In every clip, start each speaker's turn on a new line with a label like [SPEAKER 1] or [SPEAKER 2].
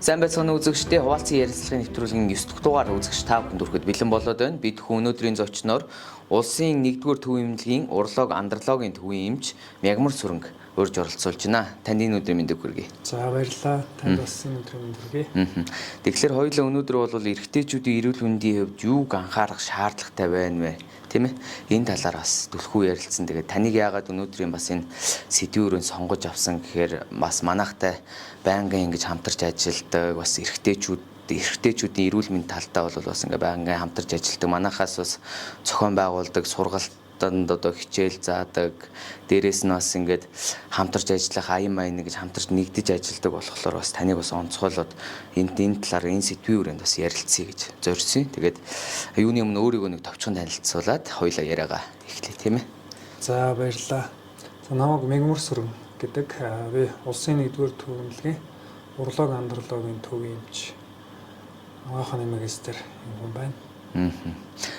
[SPEAKER 1] Сайн байцгаана уу үзэгчдээ, хуваалцсан ярилцлагын нэвтрүүлгийн 9 дахь дугаар үзэгч та бүхэнд хүрэхэд бэлэн болоод байна. Бид хүн өнөөдрийн зочноор улсын 1-р төвийн эмнэлгийн урлог андрологийн төвийн эмч Мягмар Сүрэнг урьж оролцуулж байна. Танд энэ өдрийн мэндийг хүргэе.
[SPEAKER 2] За, баярлалаа. Танд бас энэ өдрийн мэнд хүргэе.
[SPEAKER 1] Тэгэхээр хоёулаа өнөөдөр бол эрэгтэйчүүдийн эрүүл мэндийн хувьд юуг анхаарах шаардлагатай байна вэ? Тийм ээ. Энэ талаар бас түлхүү ярилцсан. Тэгээд таныг яагаад өнөөдрийн бас энэ сэдвийн өрөөнд сонгож авсан гэхээр бас манайхтай байнгын ингэж хамтарч ажилладаг, бас эрэгтэйчүүдийн эрүүл мэнд талдаа бол бас ингээ байнгын хамтарч ажилладаг. Манайхаас бас зохион байгуулдаг, сургалтанд одоо хичээл заадаг, дээрээс нь бас ингээд хамтарч ажиллах, аян маян гэж хамтарч нэгдэж ажилладаг болохоор бас таныг бас онцгойлоод энэ талаар энэ сэдвийн өрөөнд бас ярилцъя гэж зорьсон. Тэгээд юуны өмнө өөрийгөө нэг товчхон танилцуулаад хоёлаа яриагаа эхлэе, тийм ээ.
[SPEAKER 2] За, баярлалаа. За, намайг Мягмар Сүрэн гэдэг. Би улсын 1-р төвийн эмнэлгийн урлог андрологийн төвийн эмч Агахан магистр юм хүн байна.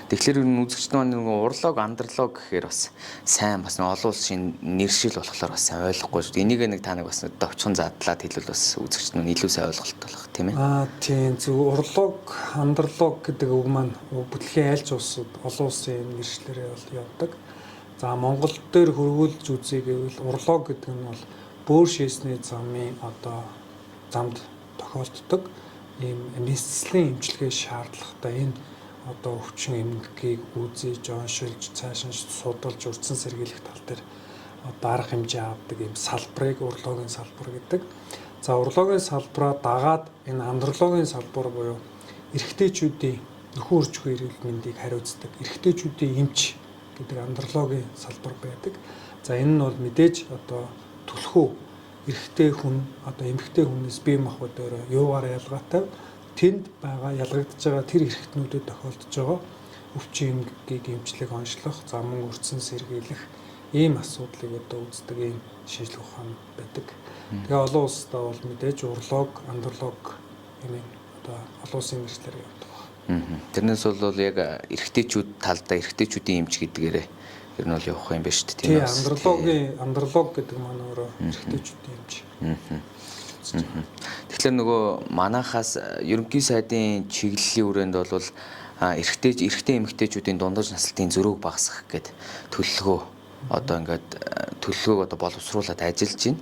[SPEAKER 1] Тэгэхээр ер нь үзэгчд маань нэг урлог андролог гэхээр бас сайн бас нэг олон улсын нэршил болохоор бас сайн ойлгохгүй шүү дээ. Энийг нэг та нэг бас товчхон задлаад хэлвэл бас үзэгчд нь илүү сайн ойлголт болох, тийм ээ.
[SPEAKER 2] Тийм, зөв, урлог андролог гэдэг үг маань бүтлгийн айлч улсууд олон улсын нэршлэрээ бол явдаг. За, Монгол дээр хөрвүүлж үзье гэвэл урлог гэдэг нь бол бөөр шээсний замын одоо замд тохиолддог ийм нийслэлийн эмчилгээ шаардлагатай энэ одоо өвчин эмгэгийг үзэж, оншилж, цааш нь судалж, урьдчилан сэргийлэх тал дээр одоо арга хэмжээ авдаг ийм салбарыг урлогийн салбар гэдэг. За, урлогийн салбараа дагаад энэ андрологийн салбар буюу эрэгтэйчүүдийн нөхөн үржихгүй эрүүл мэндийг хариуцдаг эрэгтэйчүүдийн эмч гэдэг андрологийн салбар байдаг. За, энэ нь бол мэдээж одоо түлхүү эрэгтэй хүн одоо эмэгтэй хүнээс бие махбодоор юугаар ялгаатай, тэнд байгаа ялгагдж байгаа тэр эрхтнүүдэд тохиолдож байгаа өвчин эмгэгийг эмчлэг онцлох, за мөн урьдчилан сэргийлэх ийм асуудлыг одоо үздэг ийм шинжлэх ухаан байдаг. Тэгээ олон улсдаа бол мэдээж урлог, андролог юм одоо олон улсын мэргэжлээр явдаг байна.
[SPEAKER 1] Тэрнээс бол яг эрэгтэйчүүд талдаа эрэгтэйчүүдийн эмч гэдгээрээ ер нь бол явах юм байна шүү дээ. Тийм
[SPEAKER 2] ээ. Андрологийн андролог гэдэг маань өөрөө эрэгтэйчүүдийн эмч.
[SPEAKER 1] Тэгэхээр нөгөө манайхаас ерөнхий сайдын чиглэлийн хүрээнд бол эрэгтэй эмэгтэйчүүдийн дундаж наслтын зөрүүг багасгах гээд төлөвлөгөө одоо ингээд төлөвлөгөөг одоо боловсруулад ажиллаж байна.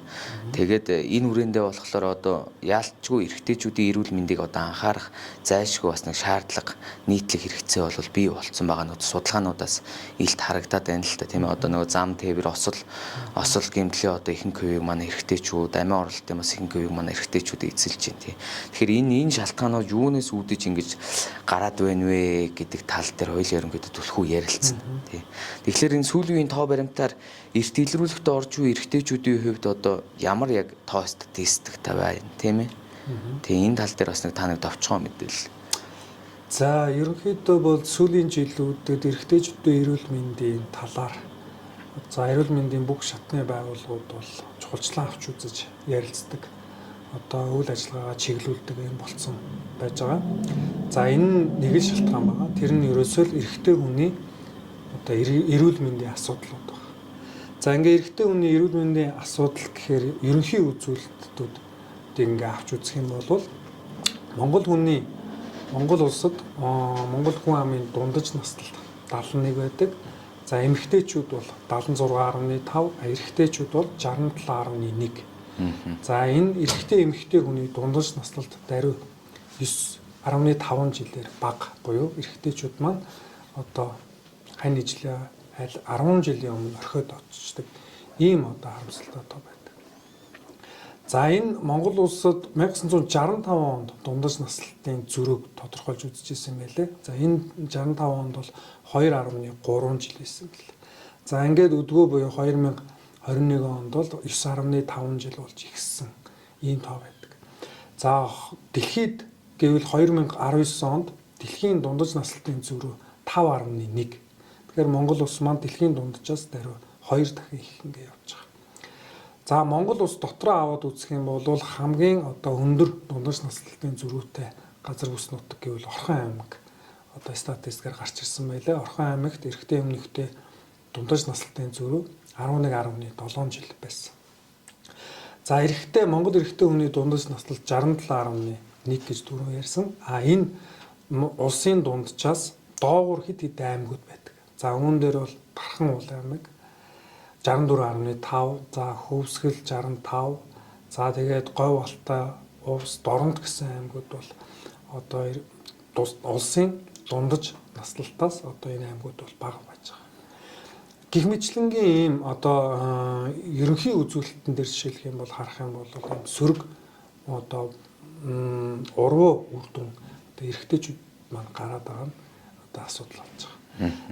[SPEAKER 1] Тэгээд энэ хүрээндээ болохоор одоо яалтчгүй эрэгтэйчүүдийн эрүүл мэндийг одоо анхаарах зайлшгүй бас нэг шаардлага, нийтлэг хэрэгцээ бол бий болцсон байгаа нь судалгаануудаас илт харагдаад байна л та, тийм ээ. Одоо нөгөө зам тээвэр, осол гэмтлийн одоо ихэнх хувийг манай эрэгтэйчүүд, амиа орлолтын бас ихэнх хувийг манай эрэгтэйчүүд эзэлж байна, тийм. Тэгэхээр энэ шалтгаанууд юунаас үүдэж ингэж гараад байна вэ гэдэг тал дээр хоёул ерөнхийдөө түлхүү ярилцсан, тийм. Тэгэхээр энэ сүүлийн үеийн тоо баримтаар эрт илрүүлэхт орж буй эрэгтэйчүүдийн хувьд одоо ямар яг тоо статистиктай байна, тийм ээ. Тийм, энэ тал дээр бас нэг та нэг товчхон мэдээлэл.
[SPEAKER 2] За, ерөнхийдөө бол сүүлийн жилүүдэд эрэгтэйчүүдийн эрүүл мэндийн талаар за эрүүл мэндийн бүх шатны байгууллагууд бол чухалчлан авч үзэж ярилцдаг. Одоо үйл ажиллагаагаа чиглүүлдэг юм болцсон байж байгаа. За, энэ нэг л шалтгаан байгаа. Тэр нь ерөөсөө л эрэгтэй хүний одоо эрүүл мэндийн асуудлууд байна. За, ингээ эрэгтэй хүний эрүүл мэндийн асуудал гэхээр ерөнхий үзүүлэлтүүд ингээ авч үзэх юм бол Монгол хүний Монгол улсад Монгол хүн амын дундаж наслалт 71 байдаг. За, эмэгтэйчүүд бол 76.5, эрэгтэйчүүд бол 67.1. За, энэ эрэгтэй эмэгтэй хүний дундаж наслалт даруй 9.5 жилээр бага буюу эрэгтэйчүүд маань одоо хань ижлээ аль 10 жилийн өмнө орхиод очдог ийм одоо харамсалтай тоо байдаг. За, энэ Монгол улсад 1965 онд дундаж наслалтын зөрүүг тодорхойлж үзэжсэн юм байлээ. За, энэ 65 онд бол 2.3 жил байсан бэл. За, ингээд өдгөө буюу 2021 онд бол 9.5 жил болж ихссэн ийм тоо байдаг. За, дэлхийд гэвэл 2019 онд дэлхийн дундаж наслалтын зөрүү 5.1. Тэгэхээр Монгол улс маань дэлхийн дунджаас даруй 2 дахин их ингээ явж байгаа. За, Монгол улс дотроо аваад үзэх юм бол хамгийн одоо өндөр дундаж наслалтын зөрүүтэй газар бүс нутаг гэвэл Орхон аймаг одоо статистикээр гарч ирсэн байлаа. Орхон аймагт эрэгтэй эмнэгтэй дундаж наслалтын зөрүү 11.7 жил байсан. За, эрэгтэй Монгол эрэгтэй хүний дундаж наслалт 67.3 1 гэж түрүү ярьсан. А энэ улсын дунджаас доогуур хэд хэдэн аймагуд байдаг. За үүн дээр бол Дархан уул аймаг 64.5, за Хөвсгөл 65, за тэгээд Говь Алтай, Увс, Дорнод гэсэн аймагуд бол одоо улсын дундаж наслалтаас одоо энэ аймагуд бол бага байж байгаа. Гэх мэтлэнгийн ийм одоо ерөнхий үзүүлэлтэн дээр жишээлх юм бол харах юм бол ийм сөрөг одоо урвуу үр дүн одоо эрэгтэйчүүд маань гараад байгаа нь одоо асуудал болж байгаа.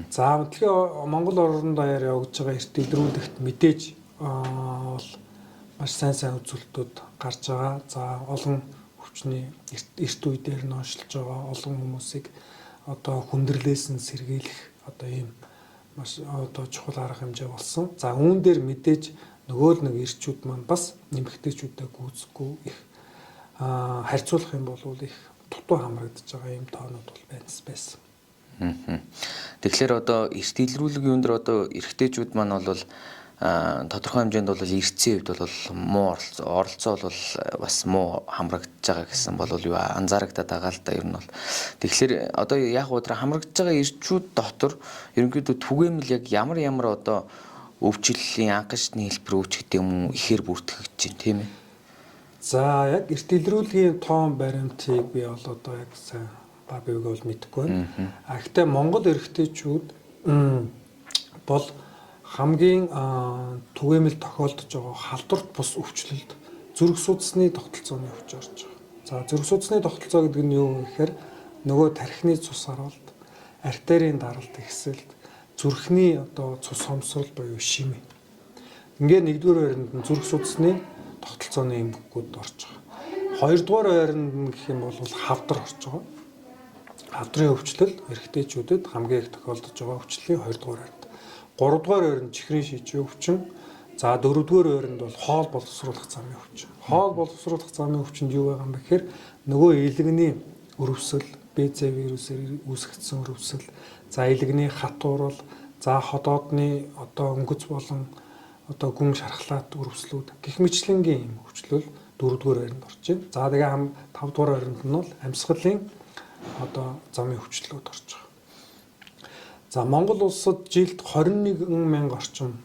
[SPEAKER 2] За дэлхийн Монгол орон даяар явагдаж байгаа эрт илрүүлэгт мэдээж бол маш сайн сайн үзүүлэлтүүд гарч байгаа. За олон өвчний эрт үе дээр нь оншилж байгаа олон хүмүүсийг одоо хүндрэлээс нь сэргийлэх одоо ийм маш одоо чухал арга хэмжээ болсон. За үүн дээр мэдээж нөгөө л нэг эрчүүд маань бас нэмэгтэйчүүдэд гүйцэхгүй их харьцуулах юм бол их дутуу хамрагдаж байгаа юм тоонууд бол байсан.
[SPEAKER 1] Тэгэхээр одоо эрт илрүүлэг юун дээр одоо эрэгтэйчүүд маань бол тодорхой хэмжээнд бол эртсийн хувьд бол муу оролцоо бол бас муу хамрагдаж байгаа гэсэн бол юу анзаарагдаад байгаа л да ер нь бол. Тэгэхээр одоо яг уу хамрагдаж байгаа эрчүүд дотор ерөнхийдөө түгээмэл яг ямар ямар одоо өвчлөлийн анхан шатны хэлбэр өвч гэдэг юм уу ихээр бүртгэгдэж байна тийм ээ.
[SPEAKER 2] За яг эрт илрүүлгийн тоон баримтыг би бол одоо яг сайн ба бивг бол мэдэхгүй байна. А гэхдээ Монгол эрэгтэйчүүд бол хамгийн түгээмэл тохиолдож байгаа халдварт бус өвчлөлд зүрх судасны тогтолцооны өвч орж байгаа. За зүрх судасны тогтолцоо гэдэг нь юу гэхээр нөгөө тархины цус харуулт, артерийн даралт ихсэлт, зүрхний одоо цус хомсрол буюу шимээ. Ингээд нэгдүгээр байранд нь зүрх судасны тогтолцооны эмгэгүүд орж байгаа. Хоёрдугаар байранд нь гэх юм бол хавдар орж байгаа. Хавдрын өвчлөл эрэгтэйчүүдэд хамгийн их тохиолдож байгаа өвчлөлийн хоёрдугаар байранд. Гуравдугаар байранд чихрийн шижин өвчин. За дөрөвдүгээр байранд бол хоол боловсруулах замын өвчин. Хоол боловсруулах замын өвчинд юу байгаа юм бэ гэхээр нөгөө илгэний өрөвсөл, БЦ вирусээр үүсгэсэн өрөвсөл, за илгэний хатуурал, за ходоодны одоо өнгөц болон одоо гүн шархлаат өрөвслүүд гэх мэтлэнгийн юм өвчлөл дөрөвдүгээр байранд орж байна. За тэгээ тавдугаар байранд нь бол амьсгалын одоо замын өвчлөлүүд орж байгаа. За Монгол улсад жилд 21 мянга орчим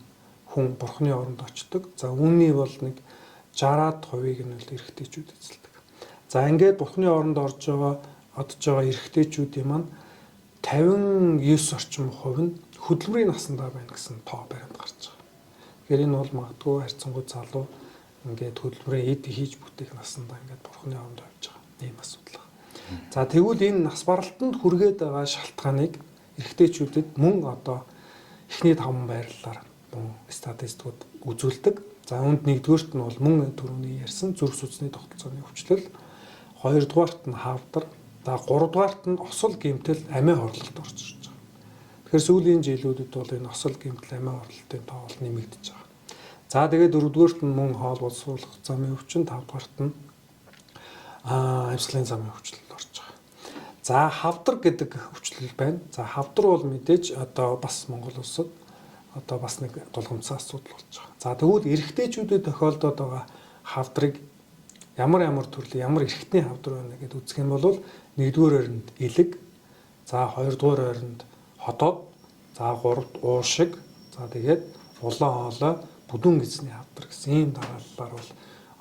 [SPEAKER 2] хүн бурхны оронд очдог. За үүний бол нэг 60-аад хувийг нь бол эрэгтэйчүүд эзэлдэг. За ингээд бурхны оронд орж байгаа одож байгаа эрэгтэйчүүдийн маань 59 орчим хувь нь хөдөлмөрийн насандаа байна гэсэн тоо баримт гарч байгаа. Тэгэхээр энэ бол магадгүй харьцангуй залуу ингээд хөдөлмөрийн эд хийж бүтээх насандаа ингээд бурхны оронд явж байгаа ийм асуудал байна. За тэгвэл энэ нас баралтанд хүргээд байгаа шалтгааныг эрэгтэйчүүдэд мөн одоо эхний 5 байрлалаар мөн статистикууд үзүүлдэг. За үүнд нэгдүгээрт нь бол мөн түрүүний ярьсан зүрх судасны тогтолцооны өвчлөл, хоёрдугаарт нь хавдар, за гуравдугаарт нь осол гэмтэл амиа хорлолт орж ирж байгаа. Тэгэхээр сүүлийн жилүүдэд бол энэ осол гэмтэл амиа хорлолтын тоо бол нэмэгдэж байгаа. За тэгээд дөрөвдүгээрт нь мөн хоол боловсруулах замын өвчин, тавдугаарт нь амьсгалын замын өвчлөл орж байгаа. За хавдар гэдэг өвчлөл байна. За хавдар бол мэдээж одоо бас Монгол улсад одоо бас нэг тулгамдсан асуудал болж байгаа. За тэгвэл эрэгтэйчүүдэд тохиолдоод байгаа хавдрыг ямар ямар төрлийн ямар эрхтний хавдар байна гэдээ үзэх юм бол нэгдүгээр байранд элэг, за хоёрдугаар байранд ходоод, за гуравт уушиг, за тэгээд улаан хоолой, бүдүүн гэсний хавдар гэсэн ийм дарааллаар бол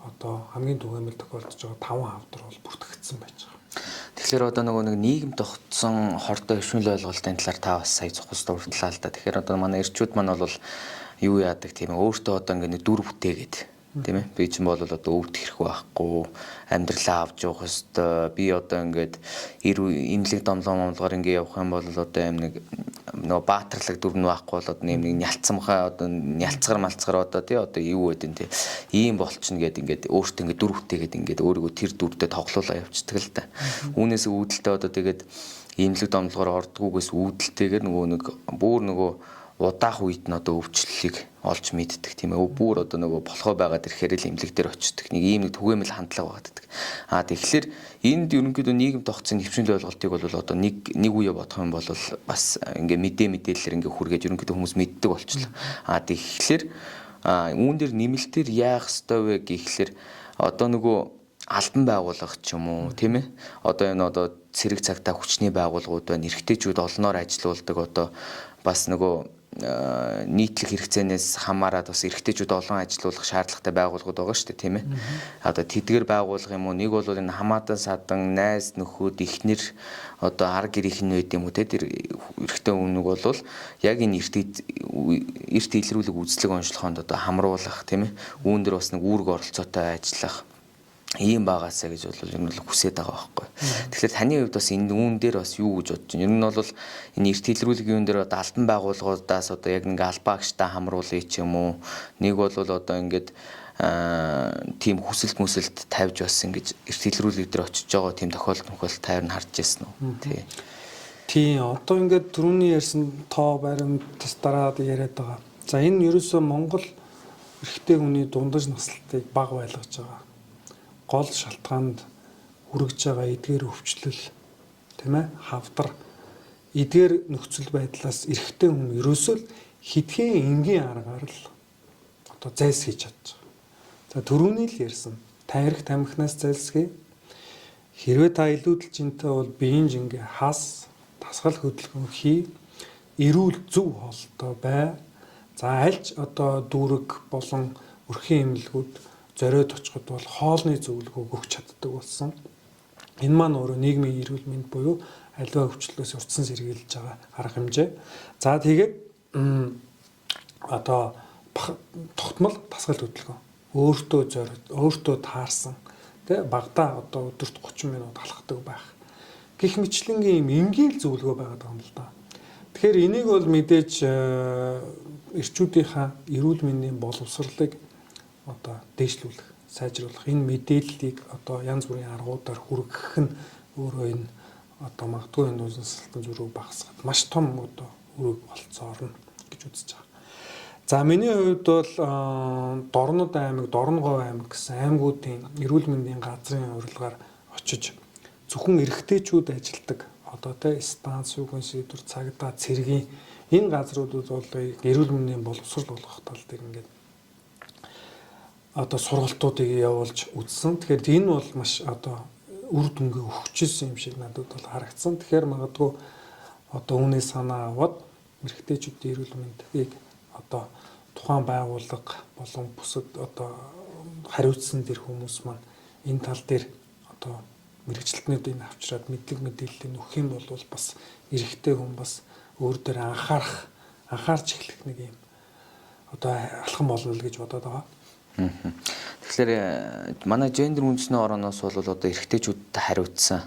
[SPEAKER 2] одоо хамгийн түгээмэл тохиолдож байгаа 5 хавдар бол бүртгэгдсэн байж байгаа.
[SPEAKER 1] Тэгэхээр одоо нөгөө нэг нийгэмд тогтсон хордоо хөвшмөл ойлголтын талаар та бас сая цухас дурдлаа л да. Тэгэхээр одоо манай эрчүүд маань бол юу яадаг тийм ээ өөртөө одоо ингээ нэг дүр бүтээгээд тийм ээ би чинь бол одоо өвдөх хэрэг байхгүй амьдралаа авч явах ёстой би одоо ингээд имлэг домлоо момлогоор ингээ явах юм бол одоо юм нэг нөгөө баатарлаг дүр нь байхгүй болоод нэг нялцсамхай одоо нялцгар малцгар одоо тий одоо юу гэдэг тий ийм болчихно гэд ингээд өөртөө ингээд дүр бүтээгээд ингээд өөрийгөө тэр дүрдээ тоглоулаа явчихдаг л да. Үүнээс үүдэлтэй одоо тэгээд имлэг домлогоор ордгүйгээс үүдэлтэйгээр нөгөө нэг бүр нөгөө удаах үед нь одоо өвчлөлийг олж мэддэг тийм ээ. Бүр одоо нөгөө болохоо байгаад ирэхээр л эмнэлэг дээр очдог. Нэг ийм нэг түгээмэл хандлага байгаад. Аа тэгэхээр энд ерөнхийдөө нийгэм тогтсон нэвшинл ойлголтыг бол одоо нэг нэг үе бодох юм бол бас ингээ мэдээлэлээр ингээ хүргээж ерөнхийдөө хүмүүс мэддэг болчихлоо. Аа тэгэхээр үүн дээр нэмэлтээр яах ёстой вэ гэхлээр одоо нөгөө албан байгууллага ч юм уу, тийм ээ. Одоо энэ одоо цэрэг цагтаа хүчний байгууллагууд байна. Эрэгтэйчүүд олноор ажилуулдаг, одоо бас нөгөө нийтлэг хэрэгцээнээс хамаарат бас эрэгтэйчүүд олон ажилуулах шаардлагатай байгууллагууд байгаа шүү дээ, тийм ээ. Одоо тэдгэр байгуулга юм уу, нэг бол энэ хамаатан садан, найз нөхөд, эхнэр, одоо ар гэрийнх нь байд юм уу те, тэр эрэгтэй хүнийг бол яг энэ эрт илрүүлэг үзлэг онцлохонд одоо хамруулах, тийм ээ. Үүн дээр бас нэг үүрэг оролцоотой ажиллах ийм байгаасаа гэж бол ер нь бол хүсээд байгаа байхгүй. Тэгэхээр таны хувьд бас энэ үүн дээр бас юу гэж бодож байна? Ер нь бол энэ эрт илрүүлгийн үүн дээр одоо албан байгууллагуудаас одоо яг нэг албаа агштай хамруулъя ч юм уу. Нэг бол одоо ингээд тийм хүсэлт мүсэлт тавьж бас ингэж эрт илрүүлэг дээр очиж байгаа тийм тохиолдол мөхөл тайван харж ирсэн үү? Тий.
[SPEAKER 2] Тийм, одоо ингээд түрүүний ярьсан тоо баримт тас дараад яриад байгаа. За, энэ ерөөсөө Монгол эрэгтэй хүний дундаж наслтыг бага байлгаж байгаа гол шалтгаанд хүрэж байгаа эдгээр өвчлөл, тийм ээ, хавдар, эдгээр нөхцөл байдлаас эрэгтэй хүн ерөөсөө л хитгэн энгийн аргаар л одоо зайлсхийж чадчих. За, түрүүний л ярьсан тарих тамхинаас зайлсхий. Хэрвээ та илүүдэл жинтэй бол биеийн жингээ хас, дасгал хөдөлгөөн хий, эрүүл зөв хоолтой бай. За, альж одоо дүүрэг болон өрхийн эмнэлгүүд зориод очиход бол хоолны зөвлөгөөг өгч чаддаг болсон. Энэ маань өөрөө нийгмийн эрүүл мэнд буюу аливаа өвчлөлөөс урьдчилан сэргийлж байгаа арга хэмжээ. За, тэгээд одоо тогтмол дасгал хөдөлгөөн. Өөртөө зориод, өөртөө таарсан, тэ, багадаа одоо өдөрт 30 минут алхдаг байх. Гэх мэтчилэнгийн юм энгийн л зөвлөгөө байгаад байгаа юм л да. Тэгэхээр энийг бол мэдээж эрчүүдийнхаа эрүүл мэндийн боловсролыг одоо дээшлүүлэх, сайжруулах, энэ мэдээллийг одоо янз бүрийн аргуудаар хүргэх нь өөрөө энэ одоо магадгүй энэ үндэслэлтэн зөрүүг багасгахад маш том одоо үүрэг болцоо орно гэж үзэж байгаа. За, миний хувьд бол Дорнод аймаг, Дорноговь аймаг гэсэн аймагуудын эрүүл мэндийн газрын урилгаар очиж зөвхөн эрэгтэйчүүд ажилладаг одоо тэ станц, үгэн шийдвэр, цагдаа, цэргийн энэ газруудад бол эрүүл мэндийн боловсрол болгох тал дээр ингээд одоо сургалтуудыг явуулж үзсэн. Тэгэхээр энэ бол маш одоо үр дүнгээ өгчээсэн юм шиг надад бол харагдсан. Тэгэхээр магадгүй одоо үүнээс санаа аваад эрэгтэйчүүдийн эрүүл мэндийг одоо тухайн байгууллага болон бусад одоо хариуцсан тэр хүмүүс маань энэ тал дээр одоо мэргэжилтнүүдийг авчираад мэдлэг мэдээллийг өгөх юм бол бас эрэгтэй хүн бас өөр дээр анхаарч эхлэх нэг юм одоо алхам болно л гэж бодоод байгаа.
[SPEAKER 1] Тэгэхээр манай гендер үндэсний орооноос бол одоо эрэгтэйчүүдэд хариуцсан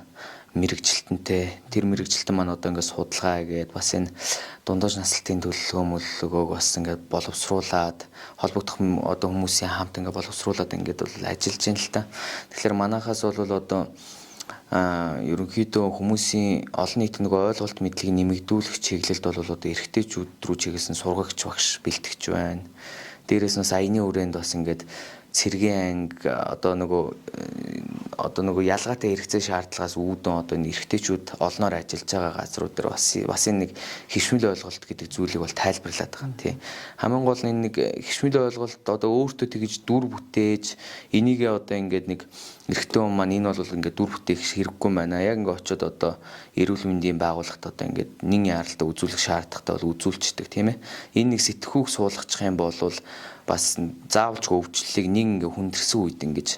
[SPEAKER 1] мэрэгжилтэнтэй, тэр мэрэгжилтэн маань одоо ингээд судалгаа хийгээд бас энэ дундаж наслтын төлөвлөгөө мөллөгөөг бас ингээд боловсруулад холбогдох одоо хүмүүсийн хамт ингээд боловсруулад ингээд бол ажиллаж байна л та. Тэгэхээр манайхаас бол одоо ерөнхийдөө хүмүүсийн олон нийт нөгөө ойлголт мэдлэгийг нэмэгдүүлэх чиглэлд бол одоо эрэгтэйчүүд рүү чиглэсэн сургагч багш бэлтгэж байна. Дээрээс нь саяны хүрээнд бас ингээд цэргийн анги одоо нөгөө ялгаатай хэрэгцээ шаардлагаас үүдэн одоо энэ эрэгтэйчүүд олноор ажиллаж байгаа газрууд дээр бас энэ нэг хишмэл ойлголт гэдэг зүйлийг бол тайлбарлаад байгаа юм, тий. Хамгийн гол нь энэ нэг хишмэл ойлголт одоо өөртөө тэгж дүр бүтээж энийгээ одоо ингээд нэг эрэгтэй хүн маань энэ бол ингээд дүр бүтээх хэрэггүй байна. Яг ингээд очиод одоо эрүүл мэндийн байгууллагт одоо ингээд нин яаралтай үзүүлэх шаардлагатай бол үзүүлчихдэг, тийм ээ. Энэ нэг сэтгхүүг суулгачих юм бол бас заавалчгүй өвчлөлийг нэг ингээ хүндэрсэн үед ингэж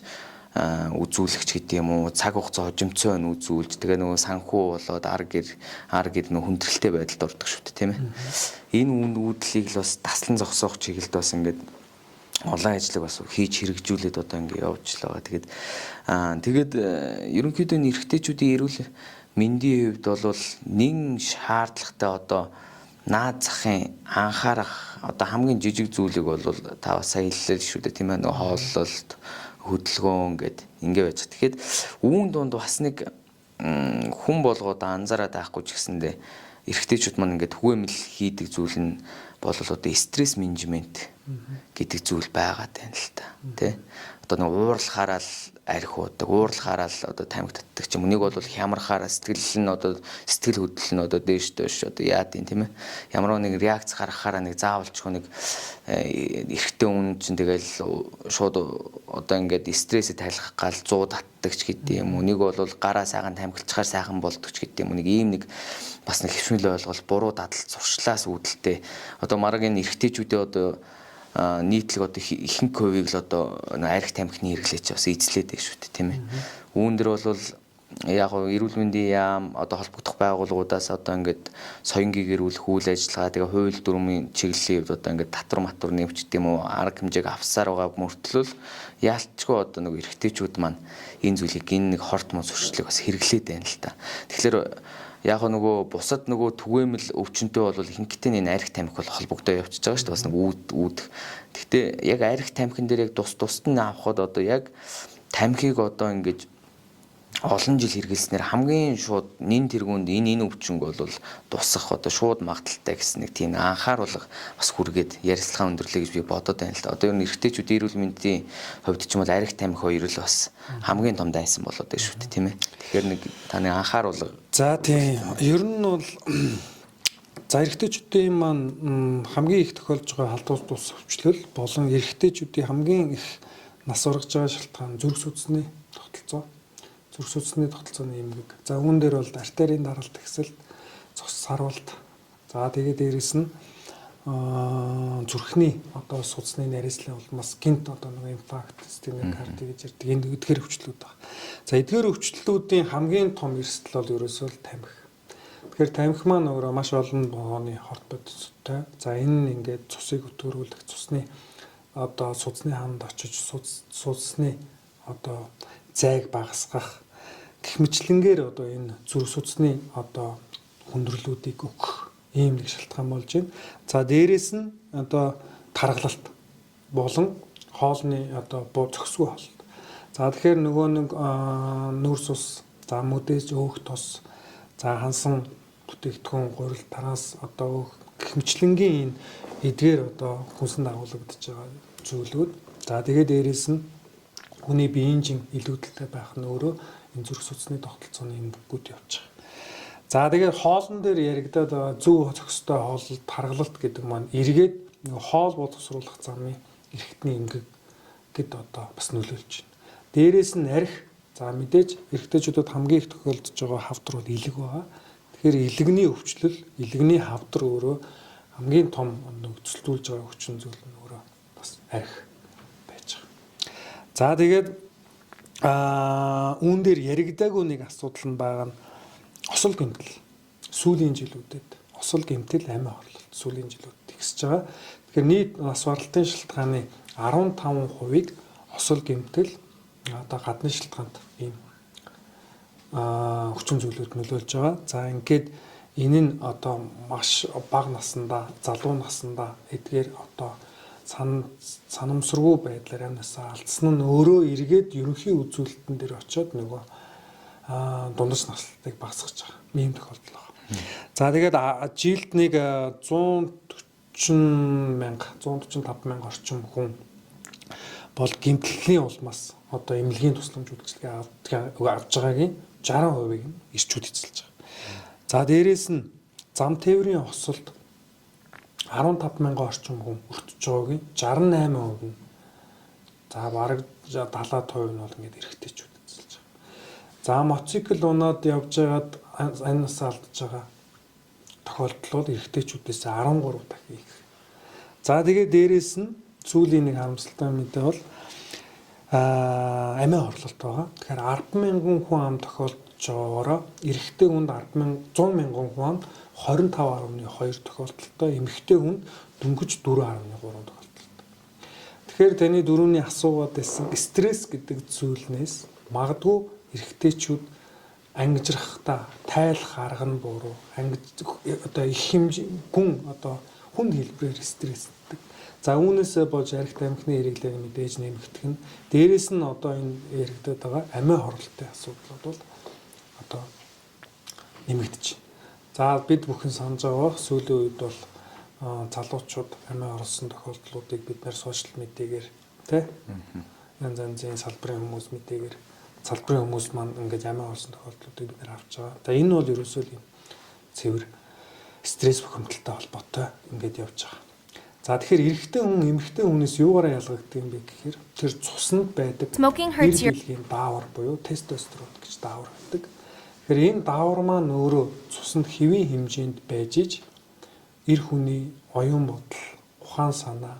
[SPEAKER 1] үзүүлэгч гэдэг юм уу, цаг хугацаа хожимцоо нь үзүүлж, тэгээ нөгөө санхүү болоод ар гэр нөгөө хүндрэлтэй байдалд ордог шүү дээ, тийм ээ. Энэ үн үүдлийг л бас таслан зогсоох чиглэлд бас ингээд олон ажлыг бас хийж хэрэгжүүлээд одоо ингээд явж л байгаа. Тэгээд ерөнхийдөө эрэгтэйчүүдийн эрүүл мэндийн хувьд бол нэн шаардлагатай одоо наад захын анхаарах одоо хамгийн жижиг зүйлийг бол та бас сая хэллээ шүү дээ, тийм ээ, нөгөө хооллолт, хөдөлгөөн гэд ингэ байж. Тэгэхээр үүн дунд бас нэг хүн болгоод анзаараад байхгүй ч гэсэндээ эрэгтэйчүүд маань ингээд түгээмэл хийдэг зүйл нь бол одоо стресс менежмент гэдэг зүйл байгаад байна л та, тий. Одоо нэг уурлахаараа л архи уудаг, уурлахаараа л одоо тамхи татдаг ч юм. Нэг бол хямрахаараа сэтгэл нь одоо сэтгэл хөдлөл нь одоо дээш доош одоо яад юм тийм ээ. Ямар нэг реакц гаргахаараа нэг заавалчгүй нэг эрэгтэй хүн чинь тэгэл шууд одоо ингээд стрессээ тайлах гал 100 татдаг ч гэдэг юм уу. Нэг бол гараа сайхан тамхилчаар сайхан болдог ч гэдэг юм уу. Нэг ийм нэг бас нэг хэвшмэл ойлголт, буруу дадал зуршлаас үүдэлтэй. Одоо мараг энэ эрэгтэйчүүдээ одоо нийтлэг одоо ихэнх хувийг л одоо арх тамхины хэрэглээч бас эзлээд байх шүү дээ, тийм ээ. Үүн дээр бол яг гоо эрүүл мэндийн яам одоо холбогдох байгууллагуудаас одоо ингээд соёнгийн гэрүүлэх үйл ажиллагаа, тэгээ хууль дүрмийн чиглэлийн хувьд одоо ингээд татвар матвар нэмчдэг юм уу, арга хэмжээг авсаар байгаа мөртлөө яалтчгүй одоо нэг эрэгтэйчүүд маань энэ зүйлийг гин нэг хорт муу зуршлыг бас хэрэглээд байна л та. Тэгэхээр яг нөгөө бусад нөгөө түгээмэл өвчнөд бол ихэнхдээ энэ арх тамхи бол холбогдоо явчихж байгаа шүү дээ, бас нэг үүд. Гэхдээ яг арх тамхин дээр яг тус тусад нь авахад одоо яг тамхиг одоо ингэж олон жил хэрэглэснээр хамгийн шууд нин тэргуунд энэ өвчнөг бол тусах одоо шууд магадaltaй гэсэн нэг тийм анхааруулга бас хүргээд ярилцлага өндөрлөө гэж би бодод байна л да. Одоо ер нь эрэгтэйчүүд эрүүл мэндийн хувьд ч юм бол арх тамхи хоёр л бас хамгийн том дайсан болоод байна шүү дээ, тийм ээ. Тэгэхээр нэг таны анхааруулга.
[SPEAKER 2] За тийм. Ер нь бол за эрэгтэйчүүдийн маань хамгийн их тохиолдож байгаа халдвар тус өвчлөл болон эрэгтэйчүүдийн хамгийн их нас ургаж байгаа шалтгаан зүрх судасны тогтолцоо. Зүрх судасны тогтолцооны эмгэг. За үүн дээр бол артерийн даралт ихсэлт, цус сарвалт. За тэгээд дээрэс нь зүрхний одоо судасны нарийслын улмаас гинт одоо нэг инфаркт, стенокарди гэж ярьдаг энэ эдгээр өвчлөлүүд байна. За эдгээр өвчлөлүүдийн хамгийн том эрсдэл бол ерөөсөө л тамхи. Тэгэхээр тамхи маань өөрөө маш олон бооны хорт бодистой. За энэ нь ингээд цусыг өтгөрүүлэх, цусны одоо судасны ханд очиж судасны одоо зайг багасгах гэх мэтлэнгээр одоо энэ зүрх судасны одоо хүндрэлүүдийг өгөх ийм нэг шалтгаан болж байна. За дээрэс нь одоо таргалалт болон хоолны одоо зохисгүй хооллолт. За тэгэхээр нөгөө нэг нүүрс ус, за мөдөөж өөх тус, за хансан бүтээгдэхүүн, гурил, тараас одоо өөх гэх мэтлэнгийн энэ эдгээр одоо хүнсэн дагуулгадж байгаа зүйлүүд. За тэгээд дээрэс нь хүний биеийн жин илүүдэлтэй байх нь өөрөө энэ зүрх судасны тогтолцооны эмгэгүүд явж байгаа. За тэгээд хоолн дээр яригадаад байгаа зөв зохистой хооллолт, таргалалт гэдэг маань эргээд нөгөө хоол боловсруулах замын эрхтний эмгэг гэд одоо бас нөлөөлж байна. Дээрээс нь арх, за мэдээж эрэгтэйчүүдэд хамгийн их тохиолдож байгаа хавдар бол элэг байгаа. Тэгэхээр элэгний өвчлөл, элэгний хавдар өөрөө хамгийн том нөхцөлдүүлж байгаа хүчин зүйл нь өөрөө бас арх байж байгаа. За тэгээд үүн дээр яригдаагүй нэг асуудал нь байгаа нь осол гэмтэл. Сүүлийн жилүүдэд осол гэмтэл, амиа хорлолт сүүлийн жилүүдэд ихсэж байгаа. Тэгэхээр нийт нас баралтын шалтгааны 15%-ыг осол гэмтэл одоо гадны шалтгаанд ийм хүчин зүйлүүд нөлөөлж байгаа. За ингээд энэ нь одоо маш бага наснда, залуу наснда эдгээр одоо санамсаргүй байдлаар амнасаа алдсан нь өөрөө эргээд ерөнхий үзүүлэлтэн дээр очиод нөгөө дундаж наслалтыг багасгаж байгаа. Ийм тохиолдол байна. За тэгээд жилд нэг 140 мянга, 145 мянга орчим хүн бол гэмтлийн улмаас одоо эмнэлгийн тусламж үйлчилгээ авж байгаагийн 60%-ийг нь эрчүүд эзэлж байгаа. За дээрээс нь зам тээврийн осолд 15 мянган орчим хүн өртөж байгаагийн 68% нь, за бараг 70% нь бол ингээд эрэгтэйчүүд эзэлж байгаа. За мотоцикл унаад явж байгаад энэ насаа алдаж байгаа тохиолдол бол эрэгтэйчүүдээс 13 дахин их. За тэгээд дээрээс нь сүүлийн нэг харамсалтай мэдээ бол амиа хорлолт байгаа. Тэгэхээр 10 мянган хүн ам тохиолдож байгаагаараа эрэгтэй хүнд 100 мянган хүн ам 25.2 тохиолдолтой, эмэгтэй хүнд дөнгөж 4.3 тохиолдолтой. Тэгэхээр таны дөрөвний асуугаад байсан стресс гэдэг зүйлнээс магадгүй эрэгтэйчүүд ангижрахтаа тайлах арга нь буруу. Одоо их хэмжээ гүн одоо хүнд хэлбэрээр стрессдэг. За үүнээсээ болж арх тамхины хэрэглээг мэдээж нэмэгдэх нь. Дээрээс нь одоо энэ яригадаад байгаа амиа хорлолтын асуудлууд бол одоо нэмэгдэж байна. За бид бүхэн санаж байгаа сүүлийн үед бол залуучууд амиа оруулсан тохиолдлуудыг бид нэр сошиал медиагээр тий Янз янзын салбарын хүмүүс мэдээгээр салбарын хүмүүс маань ингээд амиа хоолсон тохиолдлуудыг бид нар авч байгаа. За энэ бол ерөөсөө л юм цэвэр стресс бухимдалтай холбоотой ингээд явж байгаа. За тэгэхээр эрэгтэй хүн эмэгтэй хүнээс юугаараа ялгагддаг юм бэ гэхээр тэр цуснд байдаг нэр бэлгийн даавар буюу тестостерон гэж даавар байдаг. Тэгэхээр энэ даавар маань өөрөө цуснд хэвийн хэмжээнд байж иж эр хүний оюун бодол, ухаан санаа,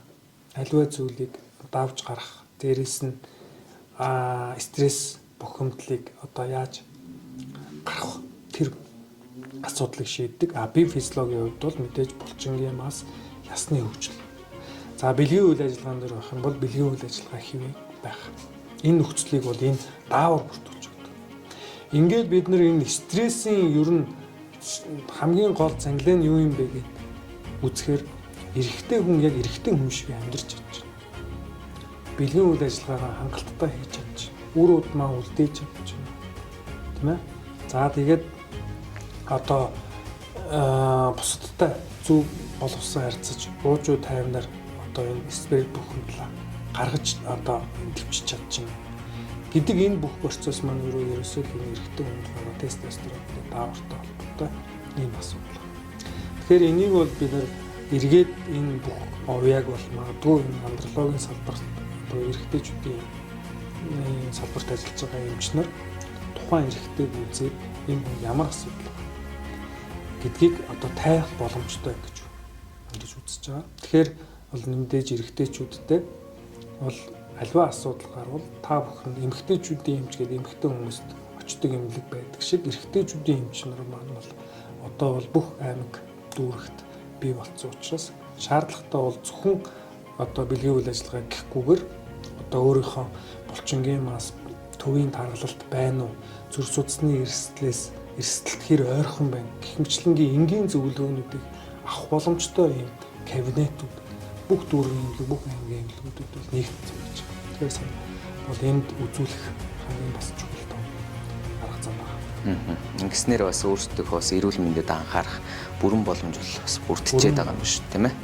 [SPEAKER 2] аливаа зүйлийг давж гарах, дээрэс нь стресс бухимдлыг одоо яаж гарах тэр асуудлыг шийддэг. А бие физиологийн хувьд бол мэдээж булчингийн мас, ясны хөгжил. За бэлгийн үйл ажиллагаан дээр байх юм бол бэлгийн үйл ажиллагаа хэвээ байх. Энэ нөхцөлийг бол энэ даавар бүрдүүлж өгдөг. Ингээд бид нар энэ стрессийн ер нь хамгийн гол зангилаа нь юу юм бэ гэд үзэхээр эрэгтэй хүн яг эрэгтэй хүн шиг амьдарч чадж байна. Бэлгийн үйл ажиллагаагаа хангалттай хийж чадж байна. Үр удмаа үлдээж чадж байна. Тийм ээ? За тэгээд одоо бусадтай зөв боловсон харьцаж уужуу тайвнаар одоо энэ стресс бухимдлаа гаргаж одоо төвчж чадчихна гэдэг энэ бүх процесс маань өөрөө ерөөсөө л энэ эрэгтэй хүнд байгаа тестостеронтой даавартай холбоотой ийм асуудал. Тэгэхээр энийг бол бид нар эргээд энэ бүх овьяаг бол магадгүй энэ андрологийн салбарт одоо эрэгтэйчүүдийн салбарт ажиллаж байгаа эмч нар тухайн эрэгтэйг үзээд энэ хүн ямар асуудал вэ гэдгийг одоо тайх боломжтой гэж ингэж үзэж байгаа. Тэгэхээр бол нэмдээж эрэгтэйчүүдтэй бол аливаа асуудал гарвал та бүхэн эмэгтэйчүүдийн эмч гэдэг эмэгтэй хүмүүст очдог эмнэлэг байдаг шиг эрэгтэйчүүдийн эмч нар маань бол одоо бол бүх аймаг дүүрэгт бий болцсон учраас шаардлагатай бол зөвхөн одоо бэлгийн үйл ажиллагаа гэхгүйгээр одоо өөрийнхөө булчингийн мас, төвийн таргалалт байна уу, зүрх судасны эрсдлээс эрсдэлт хэр ойрхон байна гэх мэтчилэнгийн энгийн зөвлөгөөнүүдийг авах боломжтой ийм кабинетүүд бүх дүүргийн эмнэлэг, бүх аймгийн эмнэлгүүдэд бол нэгдсэн байж байгаа. Тэгэхээр бол энд үзүүлэх хамгийн бас чухал том арга зам байна.
[SPEAKER 1] Ингэснээр бас өөрсдөө бас эрүүл мэндэд анхаарах бүрэн боломж бол бас бүрдчихэд байгаа юм шүү, тийм ээ.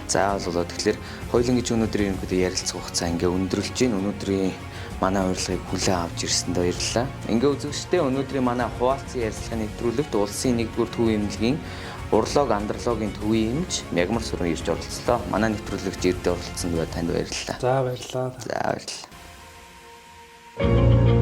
[SPEAKER 1] За болоо тэгэхээр хоёулын гэж өнөөдрийн ерөнхийдөө ярилцах хугацаа ингээ өндөрлөж байна. Өнөөдрийн манай урилгыг хүлээн авч ирсэнд баярлалаа. Ингээ үзэгчдээ өнөөдрийн манай хуваалцсан ярилцлагын нэвтрүүлэгт улсын 1-р төв эмнэлгийн урлог андрологийн төвийн эмч Мягмар Сүрэн ирж оролцлоо. Манай нэвтрүүлэгт ирдэ оролцсонд танд баярлалаа.
[SPEAKER 2] За баярлалаа.
[SPEAKER 1] За баярлалаа.